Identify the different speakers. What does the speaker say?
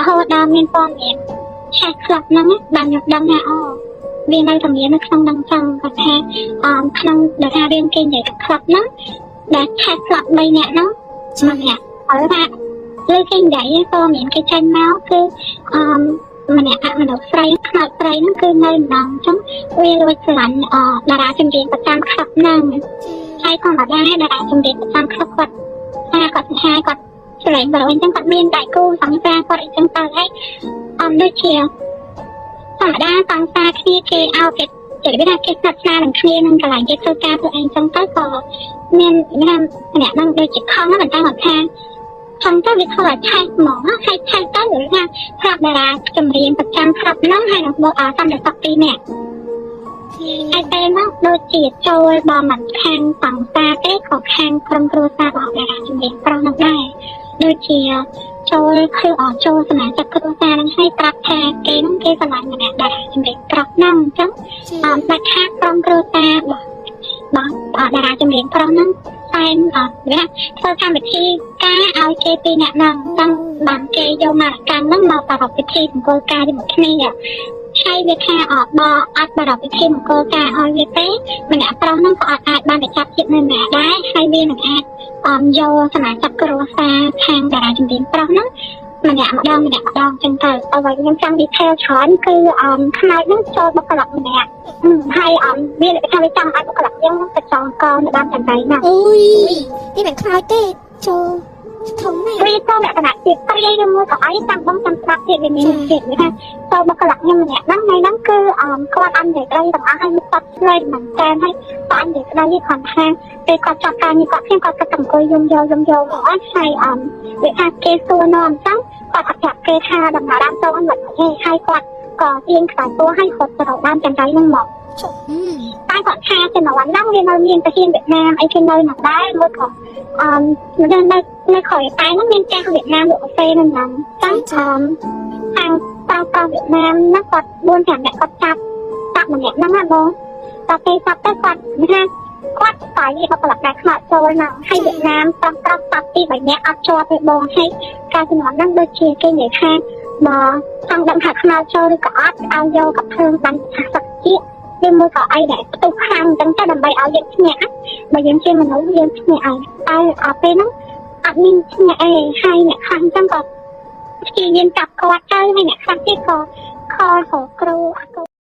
Speaker 1: ហូតដល់មានព័ត៌មានឆេះក្លឹបហ្នឹងបានខ្ញុំដឹងថាអូវានៅតែមាននៅក្នុងហ្នឹងចឹងគាត់ថាអមក្នុងដែលថារឿងគេនិយាយទៅក្លឹបហ្នឹងដែលឆេះក្លឹប3នាក់ហ្នឹងម្នាក់ហើយថាលើគេនិយាយព័ត៌មានគេចេញមកគឺអមម្នាក់អមនុស្សស្រីខ្មោចស្រីហ្នឹងគឺនៅម្ដងចឹងវាលួចស្រឡាញ់អតារាចម្រៀងប្រចាំក្លឹបហ្នឹងហើយធម្មតាតារាចម្រៀងប្រចាំក្លឹបគាត់ថាគាត់ថាគាត់ស្រឡាញ់បើអញ្ចឹងគាត់មានដៃគូសង្សារគាត់អីចឹងទៅហើយអមដូចជាធម្មតាសង្សារគ្នាគេឲ្យគេគេនិយាយថាគេស្និទ្ធស្នាលនឹងគ្នានឹងកន្លែងគេធ្វើការធ្វើអីចឹងទៅក៏មានមានម្នាក់ហ្នឹងដូចជាខំប៉ុន្តែគាត់ថាខំទៅវាធ្វើឲ្យឆេះហ្មងហើយឆេះទៅឬថាប្រាប់តារាចម្រៀងប្រចាំក្លឹបហ្នឹងហើយនឹងបកសន្តិសុខពីរនាក់ហើយពេលហ្នឹងដូចជាចូលបើមិនខាងសង្សារទេក៏ខាងក្រុមគ្រួសាររបស់តារាចម្រៀងប្រុសហ្នឹងដែរដូចជាចូលគឺអចូលសមាជិកគ្រួសារហ្នឹងឲ្យប្រាប់ថាគេហ្នឹងគេស្រឡាញ់ម្នាក់តារាចម្រៀងប្រុសហ្នឹងអញ្ចឹងអមដាច់ខាតក្រុមគ្រួសាររបស់តារាចម្រៀងប្រុសហ្នឹងតែងអត់វាធ្វើកម្មវិធីការឲ្យគេពីរនាក់ហ្នឹងចង់បានគេយកមកកម្មហ្នឹងមកប្រារព្ធពិធីមង្គលការជាមួយគ្នាហើយវាថាអត់បើអត់ប្រារព្ធពិធីមង្គលការឲ្យវាទេម្នាក់ប្រុសហ្នឹងក៏អត់អាចបានទៅចាប់ជាតិនៅម្នាក់ដែរហើយវានឹងអាចអមយកសមាជិកគ្រួសារខាងតារាចម្រៀងប្រុសហ្នឹងម្នាក់ម្ដងម្នាក់ម្ដងចឹងទៅអ្វីខ្ញុំចង់ detail ច្រើនគឺអមខ្មោចហ្នឹងចូលបុគ្គលិកម្នាក់ហើយអមវាថាវាចង់ឲ្យបុគ្គលិកយើងទៅចងកនៅបានតែហ្នឹង
Speaker 2: អូយនេះមិនខ្លោចទេចូលធំណាស់
Speaker 1: វាចូលលក្ខណៈជាព្រាយឬមួយក៏អីតាមបងតាមស្ដាប់ទៀតវាមានទៀតវាថាចូលបុគ្គលិកខ្ញុំម្នាក់ហ្នឹងថ្ងៃហ្នឹងគឺអមគាត់អត់និយាយស្ដីទាំងអស់ហើយគាត់ឆ្លើយមែនតើហើយគាត់អត់និយាយស្ដីទេគ្រាន់ថាពេលគាត់ចាប់ការងារគាត់ខ្ញុំគាត់គិតតែអង្គុយយំយកយំយកហ្មងហើយអមវាថាគេសួរនាំអញ្ចឹងគាត់អត់ប្រាប់គេថាដំណើរដើមតូនមិនទេហើយគាត់ក៏ទៀងខ្សែពោះឲ្យរត់ទៅរកដើមចង្រៃហ្នឹងមកតែគាត់ថាជំនាន់ហ្នឹងវានៅមានទាហានវៀតណាមអីគេនៅនោះដែរមួយក៏អមនៅនៅនៅក្រោយតែហ្នឹងមានចាស់វៀតណាមលក់កាហ្វេនៅហ្នឹងចឹងអមខាងតតវៀតណាមហ្នឹងគាត់4 5នាក់គាត់ចាប់ចាប់ម្នាក់ហ្នឹងណាបងដល់ពេលចាប់ទៅគាត់ថាគាត់ស្គាល់បុគ្គលិកដែលខ្មោចចូលហ្នឹងហើយវៀតណាមត្រង់ត្រង់ចាប់ទី3នាក់អត់ជាប់ទេបងហើយការជំនាន់ហ្នឹងដូចជាគេនិយាយថាបើចង់ដឹងថាខ្មោចចូលឬក៏អត់ឲ្យយកកាំភ្លើងបាញ់ថាសឹកជាឬមួយក៏អីដែលផ្ទុះខ្លាំងអញ្ចឹងទៅដើម្បីឲ្យយើងភ្ញាក់បើយើងជាមនុស្សយើងភ្ញាក់ឲ្យតែអត់ពេលហ្នឹងអត់មានភ្ញាក់អីហើយអ្នកខ្លះអញ្ចឹងក៏ព្យាយាមចាប់គាត់ទៅហើយអ្នកខ្លះទៀតក៏ខលហៅគ្រូអាគូ